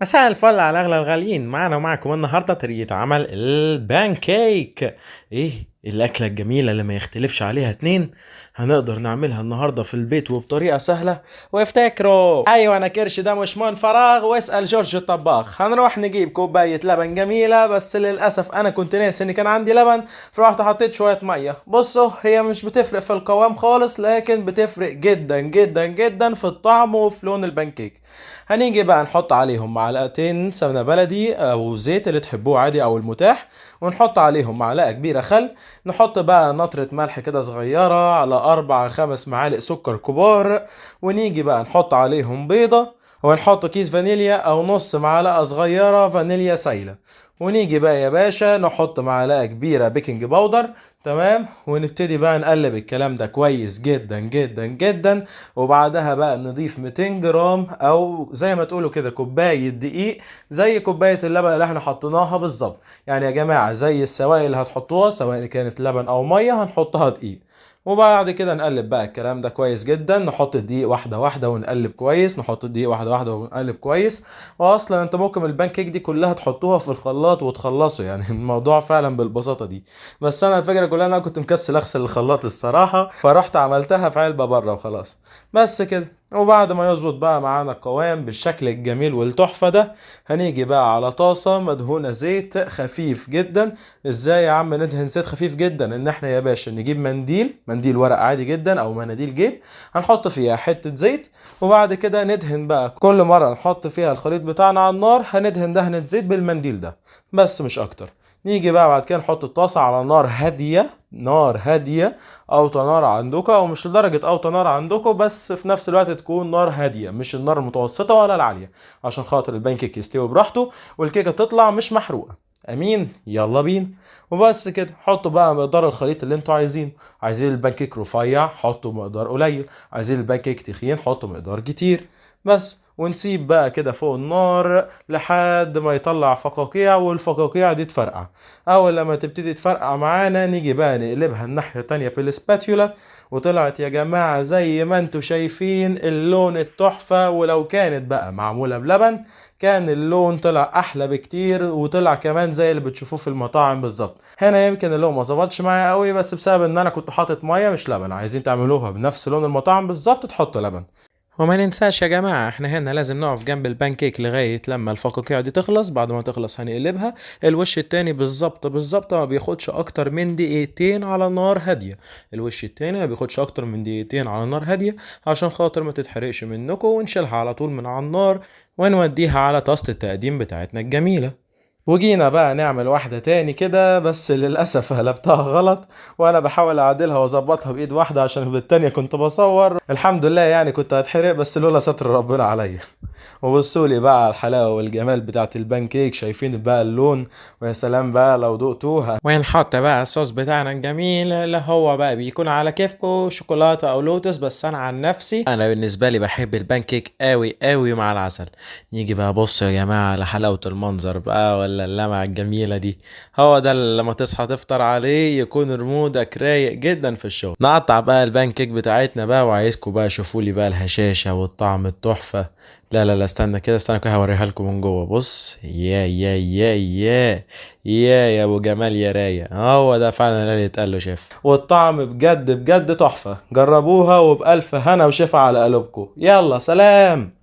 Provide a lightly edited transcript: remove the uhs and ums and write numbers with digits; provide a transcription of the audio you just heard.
مساء الفل على اغلى الغاليين. معانا ومعكم النهارده طريقه عمل البانكيك. ايه الاكلة الجميلة اللي ما يختلفش عليها اتنين، هنقدر نعملها النهارده في البيت وبطريقة سهلة. وافتكروا ايوه انا كرش ده مش من فراغ، واسال جورج الطباخ. هنروح نجيب كوباية لبن جميله، بس للاسف انا كنت ناسي ان كان عندي لبن، فرحت حطيت شوية مية. بصوا هي مش بتفرق في القوام خالص، لكن بتفرق جدا جدا جدا في الطعم وفي لون البانكيك. هنيجي بقى نحط عليهم معلقتين سمنه بلدي او زيت اللي تحبوه عادي او المتاح، ونحط عليهم معلقه كبيرة خل، نحط بقى نطرة ملح كده صغيرة، على 4-5 معالق سكر كبار، ونيجي بقى نحط عليهم بيضة، ونحط كيس فانيليا او نص معلقة صغيرة فانيليا سايلة، ونيجي بقى يا باشا نحط معلقة كبيرة baking powder. تمام، ونبتدي بقى نقلب الكلام ده كويس جدا جدا جدا، وبعدها بقى نضيف 200 جرام او زي ما تقولوا كده كوباية دقيق، زي كوباية اللبن اللي احنا حطيناها بالظبط. يعني يا جماعة زي السوائل اللي هتحطوها سواء كانت لبن او مية هنحطها دقيق. وبعد كده نقلب بقى الكلام ده كويس جدا، نحط الدقيق واحدة واحدة ونقلب كويس، نحط الدقيق واحدة واحدة ونقلب كويس. واصلا انت ممكن البانكيك دي كلها تحطوها في الخلاط وتخلصوا، يعني الموضوع فعلا بالبساطة دي. بس انا الفكرة كلها انا كنت مكسل اغسل الخلاط الصراحة، فرحت عملتها في علبة بره وخلاص، بس كده. وبعد ما يظبط بقى معانا القوام بالشكل الجميل والتحفة ده، هنيجي بقى على طاسة مدهونة زيت خفيف جدا. ازاي يا عم ندهن زيت خفيف جدا؟ ان احنا يا باشا نجيب منديل، منديل ورق عادي جدا او مناديل جيب، هنحط فيها حتة زيت، وبعد كده ندهن بقى كل مرة نحط فيها الخليط بتاعنا على النار هندهن دهنة زيت بالمنديل ده بس، مش اكتر. نيجي بقى بعد كده نحط الطاسة على نار هادية، نار هادية أوطى نار عندكم، أو مش لدرجة أوطى نار عندكم، بس في نفس الوقت تكون نار هادية، مش النار المتوسطة ولا العالية، عشان خاطر البانكيك يستوي براحته والكيكة تطلع مش محروقة. أمين، يلا بينا. وبس كده حطوا بقى مقدار الخليط اللي انتوا عايزينه. عايزين البانكيك رفيع حطوا مقدار قليل، عايزين البانكيك تخين حطوا مقدار كتير بس. ونسيب بقى كده فوق النار لحد ما يطلع فقاقيع، والفقاقيع دي تفرقع. اول لما تبتدي تفرقع معانا نيجي بقى نقلبها الناحية التانية بالسباتيولا، وطلعت يا جماعة زي ما انتوا شايفين اللون التحفة. ولو كانت بقى معمولة بلبن كان اللون طلع احلى بكتير، وطلع كمان زي اللي بتشوفوه في المطاعم بالظبط. هنا يمكن اللون ما ظبطش معايا قوي، بس بسبب ان انا كنت حاطط مية مش لبن. عايزين تعملوها بنفس لون المطاعم بالظبط تحطوا لبن. وما ننساش يا جماعة احنا هنا لازم نقف جنب البانكيك لغاية لما الفقاقيع دي تخلص. بعد ما تخلص هنقلبها الوش التاني بالظبط بالظبط، ما بياخدش اكتر من دقيقتين على نار هادية. الوش التاني ما بياخدش اكتر من دقيقتين على نار هادية عشان خاطر ما تتحرقش منكم، ونشيلها على طول من على النار ونوديها على طاسة التقديم بتاعتنا الجميلة. وجينا بقى نعمل واحدة تاني كده، بس للأسف قلبتها غلط وأنا بحاول أعدلها وأظبطها بإيد واحدة عشان بالتانية كنت بصور. الحمد لله يعني كنت هتحرق، بس لولا ستر ربنا عليا. وبصوا لي بقى على الحلاوة والجمال بتاعت البانكيك، شايفين بقى اللون، ويا سلام بقى لو دقتوها. ونحط بقى الصوص بتاعنا الجميل اللي هو بقى بيكون على كيفكو، شوكولاتة أو لوتس، بس أنا عن نفسي أنا بالنسبة لي بحب البانكيك قوي قوي مع العسل. نيجي بقى بصوا يا جماعة على حلاوة المنظر بقى، ولا اللمعة الجميلة دي. هو ده اللي لما تصحى تفطر عليه يكون رمودك رايق جدا في الشغل. نقطع بقى البانكيك بتاعتنا بقى، وعايزكم بقى شوفوا لي بقى الهشاشة والطعم التحفة. لا لا لا استنى كده، استنى كده هوريها لكم من جوه. بص يا يا يا يا يا يا ابو جمال يا رايق، هو ده فعلا اللي يتقال له شيف. والطعم بجد بجد تحفة، جربوها وبألف هنا وشفا على قلوبكم. يلا سلام.